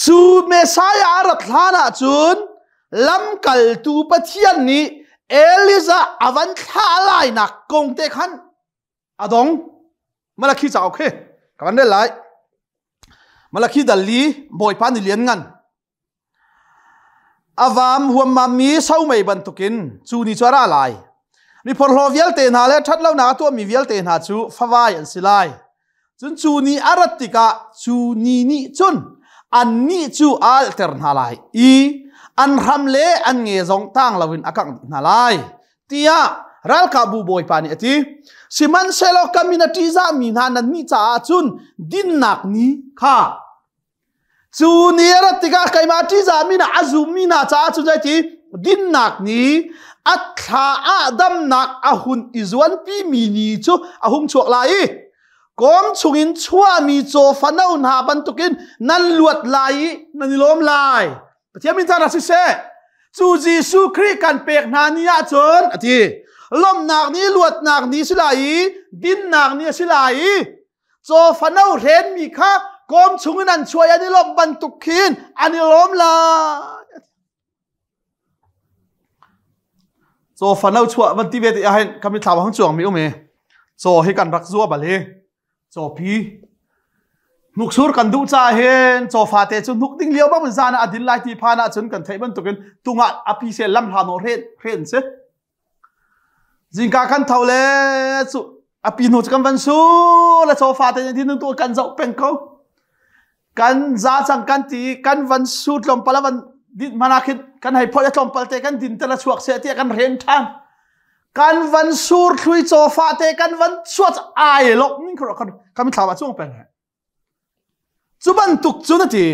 A: Cu Messiah a rat hlan ahcun lamkaltu Pathian nih Elijah a van thlah lainak kong te khan a dong. Malakhi cauk hi ka van rel lai. Malakhi dal li Bawipa ni lian ngan. A vam huammammi somei bantukin cu ni cu a ra lai. Mi phorhlaw vialte hna le ṭhatlonak a tuahmi vialte hna cu favai an si lai. Cun cu ni a rat tikah cu ni nih cun annih cu a alhter hna lai i an hram le an nge zong tang loin a kangh dih hna lai tiah ralkapbu bawipa nih a ti. Sihmanhsehlaw ka min a ṭihzahmi hna nannih caah cun dinnak ni kha Cu ni a rat tikah keimah ṭihzahmi hna a zummi hna caah cun zeiti dinnak ni a thla ah damnak a hun i zuanpimi ni cu a hung chuak lai i kawm chungin chuahmi caw fano hna bantukin nan luat lai i nan i lawm lai. Pathian min caan ah siseh cu Jesuh Khrih kan pek hna ni ahcun a ti lawmhnak ni luatnak ni si lai i dinnak ni a si lai i Caw fano hrenmi kha kawm chungin an chuah i an i lawmh bantuk khin an i lawm lai. Caw fano chuah van ti ve ti ahhin kan mithla hang chuang mi um i caw hi kan rak zua bal hi cawpi hnuksur kan duh ca hin caw fate cu hnuk ding lio bang zan ah a din lai ti phan ahcun kan theih bantukin tungah a pi se lam hla no hren hren si Zingka kan tho le cu a pi hnu cu kan van su le sofa te nih tu kan zoh peng ko. Kan za cang kan ti kan van su tlawmpal a van din mana khin kan hei phoi a tlawmpal te kan din te la chuak se tiah kan ren than. Kan van sur thlui cawfa te kan van chuat ai lok ning khro kan kan thla ba chung peng he. Cu bantuk cun a ti.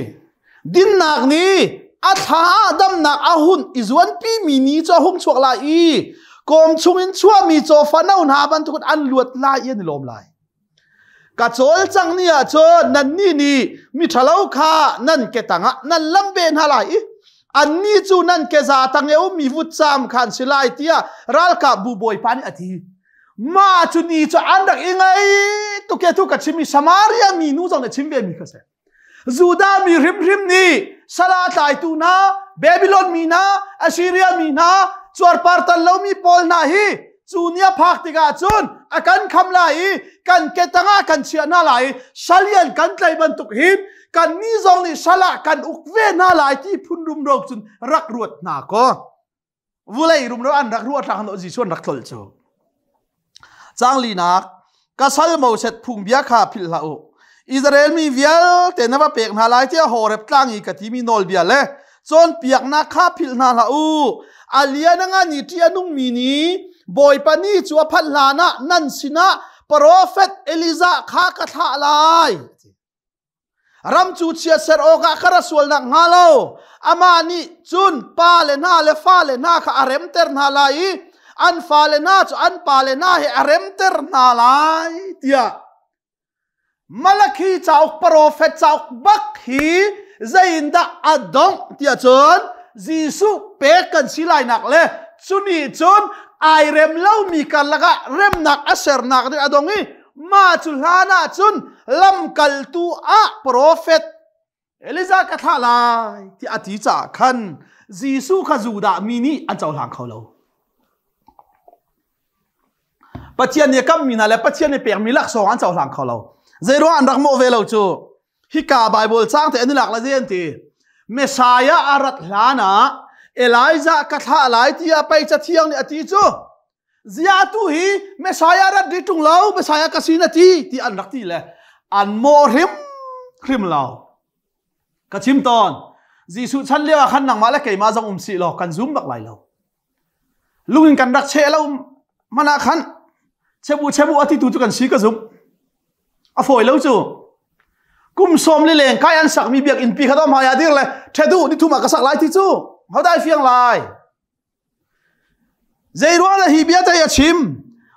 A: Dinnak nih a thla ah damnak a hun i zuanpi mi ni cu a hung chuak lai i kawm chungin chuahmi cawfa no hna bantukin an luat lai i an i lawm lai. Ka cawlcang ni ah cun nannih nih miṭhalo kha nan ke tangah nan lam ve hna lai i annih cu nan keza tang i a ummi vutcam kha an si lai tiah ralkapbu bawipa nih a ti. Mah cu ni cu an rak i ngai tuk e tu ka chim i Samaria mi nu zong nih chim ve mi kha si. Judah mi hrimhrim nih sala tlaitu hna, Babylon mi hna, Assyria mi hna, cuarpar tan lomi pawl hna hi cu ni a phak tikah cun a kan kham lai i kan ke tangah kan chiah hna lai i salian kan tlai bantuk hin kan ni zong nih sal ah kan uk ve hna lai ti phun rumro cun rak ruat hna kaw vulei rumro an rak ruah tlang no Jesuh an rak tlol cu Caang linak ka sal Moses phungbia kha philh hlah u. Israel mi vialte na va pek hna lai tiah Horeb tlang i ka timi nawlbia le cawnpiaknak kha philh hna hlah u. A lian a ngan i ṭih a nungmi ni Bawipa ni cu a phanh hlanah nan sinah profet Elijah kha ka thlah lai. Ram cu chiatser awkah ka ra sual nak hnga lo. Amah nih cun pa le hna le fale hna kha a remter hna lai i an fale hna cu an pale hna he a remter hna lai tiah Malakhi cauk profet cauk bak hi zeiindah a dongh tiah cun Jesuh pek kan si lainak le cunih cun ai rem lomi karlak ah remnak a sernak ding a dong i Mah cu hlan ah cun lamkaltu ah profet Elijah ka thlah lai ti a ti caah khan Jesuh kha Judah mi nih an cohlang kho lo. Pathian nih a kammi hna le Pathian nih pekmi laksawng an cohlang kho lo. Zeiruang an rak mawh ve lo cu hika Bible caang te an i lak la zei an ti. Messiah a rat hlan ah Elijah ka thlah lai tiah pei cathiang nih a ti cu. Zia tu hi Messiah rat ri ṭung lo, Messiah ka si na ti, ti an rak ti le an mawh hrim hrim lo. Ka chim tawn, Jesuh chan lio ah khan nangmah le keimah zong um sih law kan zum bak lai lo. Lung in kan rak cheh lo mana khan chebu chebu ati tu cu kan si ka zum. A fawi lo cu. Kum sawm li leng kai an sakmi biakinn pi kha dom haya dir le thedu ni thuma ka sak lai ti cu. Hodai fiang lai. Zeiruangah hi bia te a chim?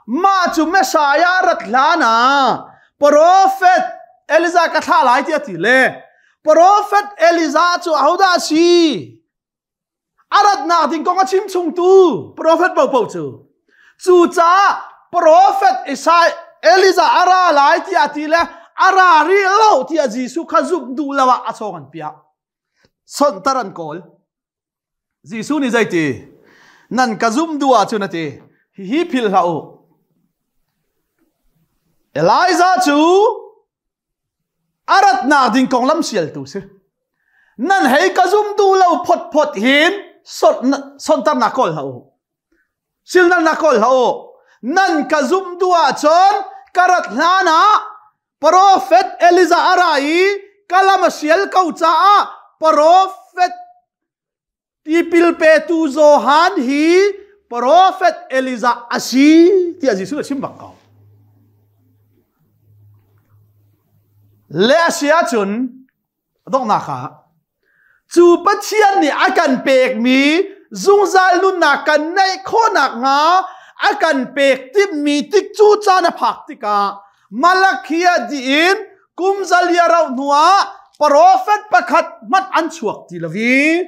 A: Mah cu Messiah rat hlan ah profet Elijah ka thlah lai tiah ti le profet Elijah cu ahodah a si? A ratnak ding kong a chim chungtu profet popo cu. Cucaah profet Isaiah Elijah a ra lai tiah ti le a ra rih lo tiah Jesuh kha zumh duh lo ah a sawng an piah. Sonhtar an kawl. Jesuh nih zeiti? Nan ka zumh duh ahcun a ti. Hihi philh hlah u. Elijah cu a ratnak ding konglam sialtu si. Nan hei ka zum duh lo phot phot hin sonhtarnak kawl hlah u. Silnalnak kawl hlah u. Nan ka zumh duh ahcun ka rat hlan ah Profet Elijah a ra i ka lam a sial ko caah profet tipil petu Johan hi profet Elijah a si tiah Jesuh a chim bak ko. Le a si ahcun donghnak ah cu Pathian nih a kan pekmi zungzal nunnak kan neih khawhnak hnga a kan pek timhmi tik cu caan a phak tikah Malakhia dih in kum zalia rauh hnuah profet pakhat hmanh an chuak ti lo i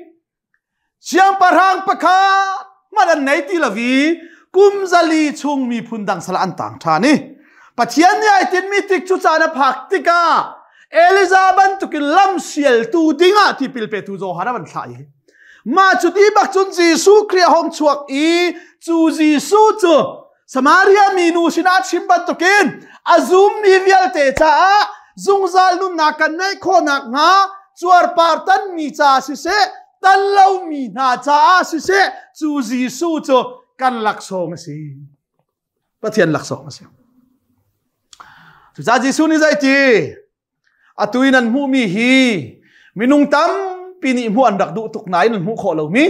A: Siangpahrang pakhat hmanh an nei ti lo i kum 400 chung miphun dang sal an tang ṭhan i Pathian nih ai tinhmi tik cu caan a phak tikah Elijah bantukin lamsialtu dingah tipil petu Johan a van thlah i mah cu ti bak cun Jesuh Khrih a hong chuak i cu Jesuh cu Samaria minu sinah chim bantukin a zummi vialte caah zungzal nunnak kan neih khawhnak hnga cuarpar tanmi ca siseh tan lomi hna caah siseh cu Jesuh cu kan laksawng a si. Pathian laksawng a si. Cucaah Jesuh nih zeiti? Atu in an hmuhmi hi minung tampi nih hmuh an rak duh tuk nain an hmuh khawh lomi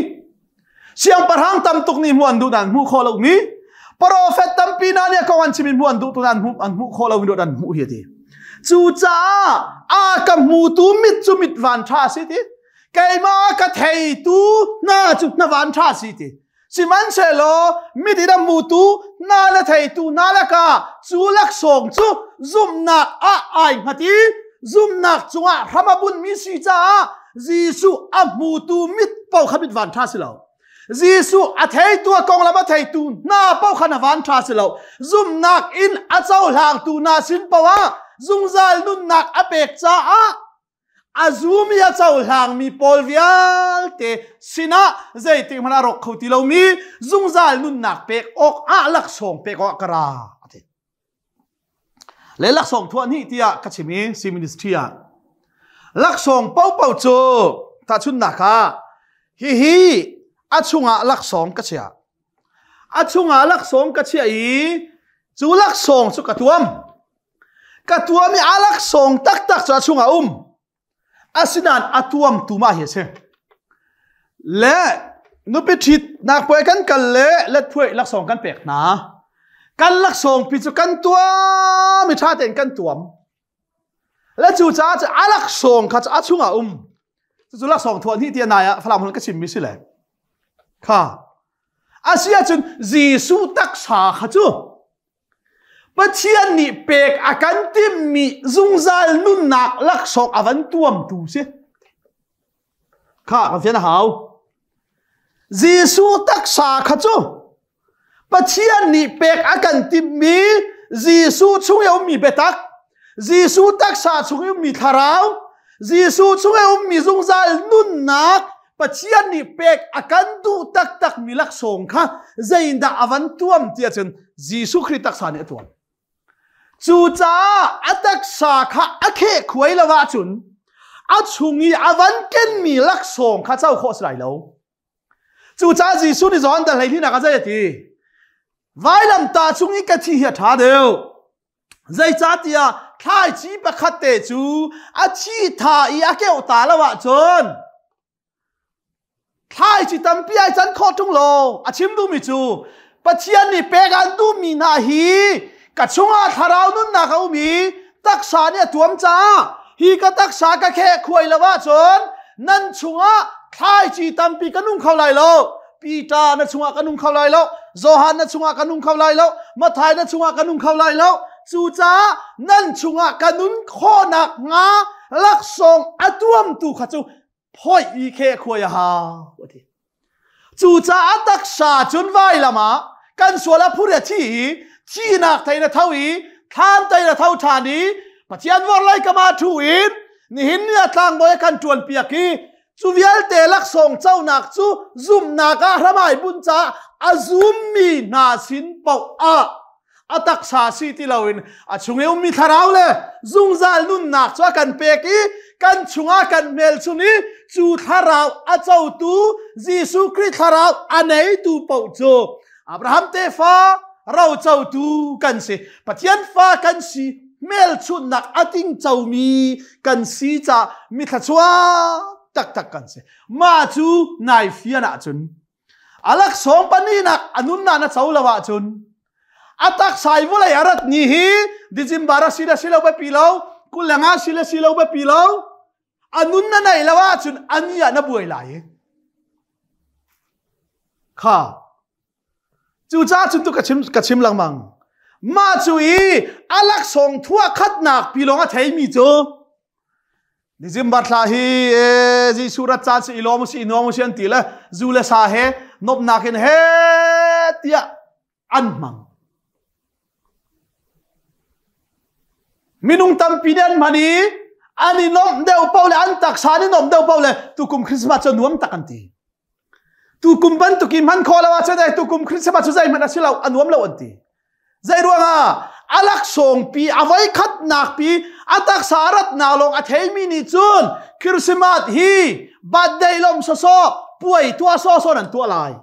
A: siangpahrang tam tuk nih hmuh an duh nain hmuh khawh lomi profet tampi hna nih a kong an chim in hmuh an duh tuk nain an hmuh khawh lomi an hmuh hi a ti. Cucaah a ka hmutu mit cu mit van ṭha a si ti. Keimah ka theitu hna cu hna van ṭha a si ti. Sihmanhsehlaw mit in a hmutu hna le theitu hna lakah cu laksawng cu zumhnak ah ai hngat i zumhnak cungah hram a bunhmi si caah Jesuh a hmutu mit paoh kha mit van ṭha si lo. Jesuh a theitu a konglam a theitu hna paoh kha na van ṭha si lo. Zumhnak in a cohlangtu hna sin paoh ah zungzal nunnak a pek caah a zum i a cohlangmi pawl vialte sinah zeitik hmanh a rawk kho ti lomi zungzal nunnak pek awk ah laksawng pek awk ka ra a ti. Le laksawng thuah hnih tiah ka chim i si ministry ah laksawng paohpaoh cu tahchunhnak ah hihi a chungah laksawng ka chiah. A chungah laksawng ka chiah i cu laksawng cu ka tuam. Ka tuam i a laksawng taktak cu a chungah um. Asinain a tuamtu mah hi a si. Le nupi ṭhitnak puai kan kal le letphuai laksawng kan pek hna. Kan laksawng pi cu kan tuam i ṭha tein kan tuam. Le cu caah cu a laksawng kha cu a chungah um. Cucu laksawng thuah hnih tiah nai ah Falam holh ka chimmi si le. Kha. Asi ahcun Jesuh taksa kha cu Pathian nih pek a kan timhmi zungzal nunnak laksawng a van tuamtu si. Kha kan fian a hau. Jesuh taksa kha cu Pathian nih pek a kan timhmi Jesuh chung i a ummi biatak, Jesuh taksa chung i ummi thlarau, Jesuh chung i a ummi zungzal nunnak Pathian nih pek a kan duh taktakmi laksawng kha zeindah a van tuam ti ahcun Jesuh Khrih taksa nih a tuam. Cucaah a taksa kha a kheh khuai lo ahcun a chung i a van kenmi laksawng kha co khawh a si lai lo. Cucaah Jesuh nih Johan dal 12 ah zei a ti? Vailamtah cung i ka thi hi a ṭha deuh. Zeicahtiah thlaici pakhat te cu a thi tha i a keuh ta lo ahcun thlaici tampi ai can khawh ṭung lo. A chim duhmi cu Pathian nih pek an duhmi hna hi ka chungah thlarau nunnak a um i taksa nih a tuam caah hi ka taksa ka kheh khuai lo ahcun nan chungah thlaici tampi ka nung kho lai lo. Peter na chungah ka nung kho lai lo. Johan na chungah ka nung kho lai lo. Matthai na chungah ka nung kho lai lo. Cucaah nan chungah ka nun khawhnak hnga laksawng a tuamtu kha cu phoih i kheh khuai a hau a ti. Cucaah taksa cun vailam ah kan sual a phur a thi i thihnak thei na tho i thlan tei na tho ṭhan i Pathian vorlei kam ah ṭhu in nihin ni ah tlangbawi a kan ṭuan piak i cu vialte laksawng conak cu zumhnak ah hramai bunh caah a zummi hna sin paoh ah a taksa si ti loin a chung i ummi thlarau le zungzal nunnak cu a kan pek i kan chungah kan hmelchun i cu thlarau a cotu Jesuh Khrih thlarau a neitu paoh cu Abraham tefa rocotu kan si Pathian fa kan si hmelchunhnak a tingcomi kan si ca mi thluachuak taktak kan si mah cu nai fian ahcun A laksawng pahnihnak a nunnak na co lo ahcun a taksa i vawlei a rat ni hi December a si le si lo biapi lo, 25 si le si lo biapi lo, a nun na neih lo ahcun a ni ah na buai lai i. Kha. Cucaah cun tu ka chim, ka chim lengmang. Mah cu i a laksawng thuah khatnak pi lawng a theimi cu December thla hi e, Jesuh rat caan si i lawm si i nuam si an ti le zu le sa he nomnak in he tiah an hmang. Minung tampi nih an hman i an i nomh deuh paoh le an taksa an i nomh deuh paoh le tukum Christmas cu nuam tak an ti. Tukum bantuk i hman khawh lo ahcun ei tukum Christmas cu zeihmanh a si lo a nuam lo an ti. Zei ruangah a laksawng pi a voi khatnak pi a taksa a ratnak lawng a theimi nih cun Christmas hi birthday lawm sawsawh puai tuah sawsawh nan tuah lai.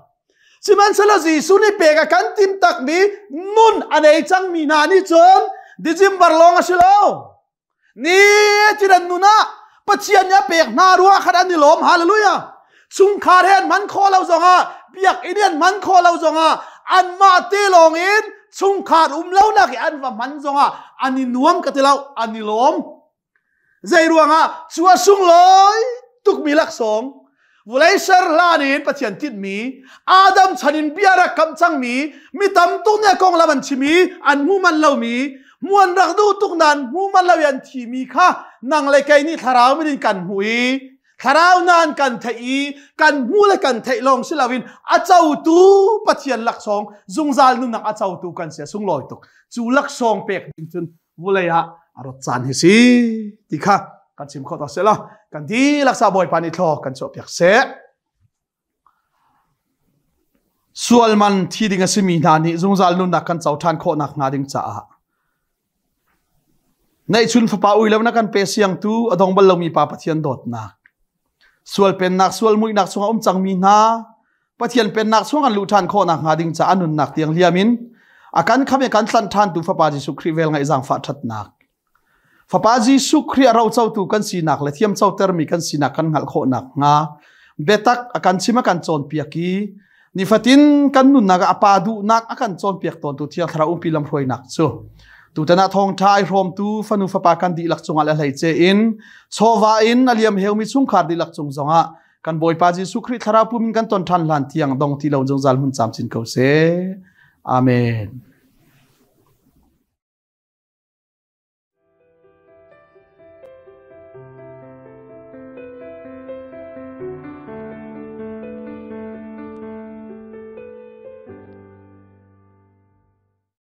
A: Sihmanhsehlaw Jesuh nih pek a kan tim takmi nun a nei cangmi hna nih cun December lawng a si lo. Ni tin an nun ah Pathian nih a pek hna ruah khan an i lawm. Hallelujah. Chungkhar he an hman khawh lo zongah, biakinn i an hman khawh lo zongah anmah te lawng in Chungkhar um lo nak i an va hman zongah an i nuam ka ti lo, an i lawm. Zei ruangah cu a sunglawi tukmi laksawng vulei ser hlan in Pathian tinhmi Adam chan in bia rak kam cangmi mi tam tuk nih a konglam an chim i an hmu man lomi muan rak duh tuk nan hmu man lo i an thimi kha nang le kei nih thlarau min in kan hmu i thlarau nan kan theih i kan hmu le kan theih lawng si loin a cotu Pathian laksawng zungzal nunnak a cotu kan si a sunglawi tuk cu laksawng pek ding cun vulei ah a rat caan hi si ti kha kan chim khawh ta se la kan dihlak sa Bawipa nih thlaw kan chuah piak seh. Sual man thi ding a simi hna nih zungzal nunnak kan co ṭhan khawh nak hnga ding caah neihchun fapa ui lo na kan pe siangtu a dong bal lomi pa Pathian dawtnak sual pennak sual muihnak chungah um cangmi hna Pathian pennak chung an luh ṭhan khawh nak hnga ding caah nunnak tiang liam in a kan kham i kan tlanh ṭhantu Fapa Jesuh Khrih vel ngaih zaangfah ṭhatnak Fapa Jesuh Khrih a rocotu kan sinak le thiamcotermi kan sinak kan hngalh khawh nakhnga biatak a kan chim a kan cawnpiak i nifatin kan nunnak ah a pa duhnak a kan cawnpiak tawntu Thiang Thlarau umpi lamhruainak cu tutan ah thawngṭha ai hrawmtu fanu fapa kan dihlak cungah le hleice in chawva in a liam heumi chungkhar dihlak cung zongah kan Bawipa Jesuh Khrih Thlarau pum in kan ton ṭhan hlan tiang dong ti lo zungzal hmun camcin ko seh. Amen.